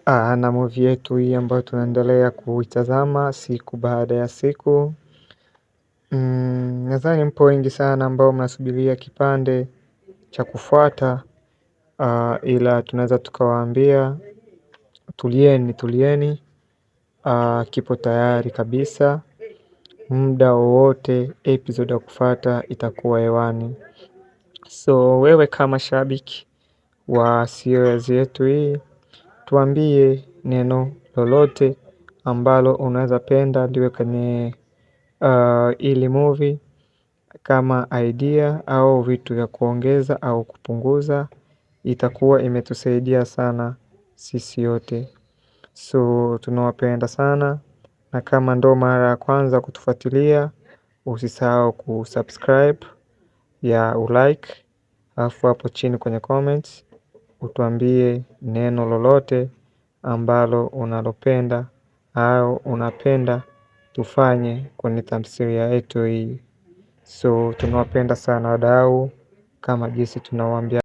Na movie yetu hii ambayo tunaendelea kuitazama siku baada ya siku. Nadhani mpo wengi sana ambao mnasubiria kipande cha kufuata, ila tunaweza tukawaambia tulieni, tulieni, kipo tayari kabisa. Muda wowote episode ya kufuata itakuwa hewani. So wewe kama shabiki wa series yetu hii, tuambie neno lolote ambalo unaweza penda liwe kwenye ili movie kama idea au vitu vya kuongeza au kupunguza, itakuwa imetusaidia sana sisi yote. So tunawapenda sana, na kama ndo mara ya kwanza kutufuatilia, usisahau kusubscribe ya ulike, alafu hapo chini kwenye comments utuambie neno lolote ambalo unalopenda au unapenda tufanye kwenye tamthilia yetu hii. So tunawapenda sana wadau, kama jinsi tunawaambia.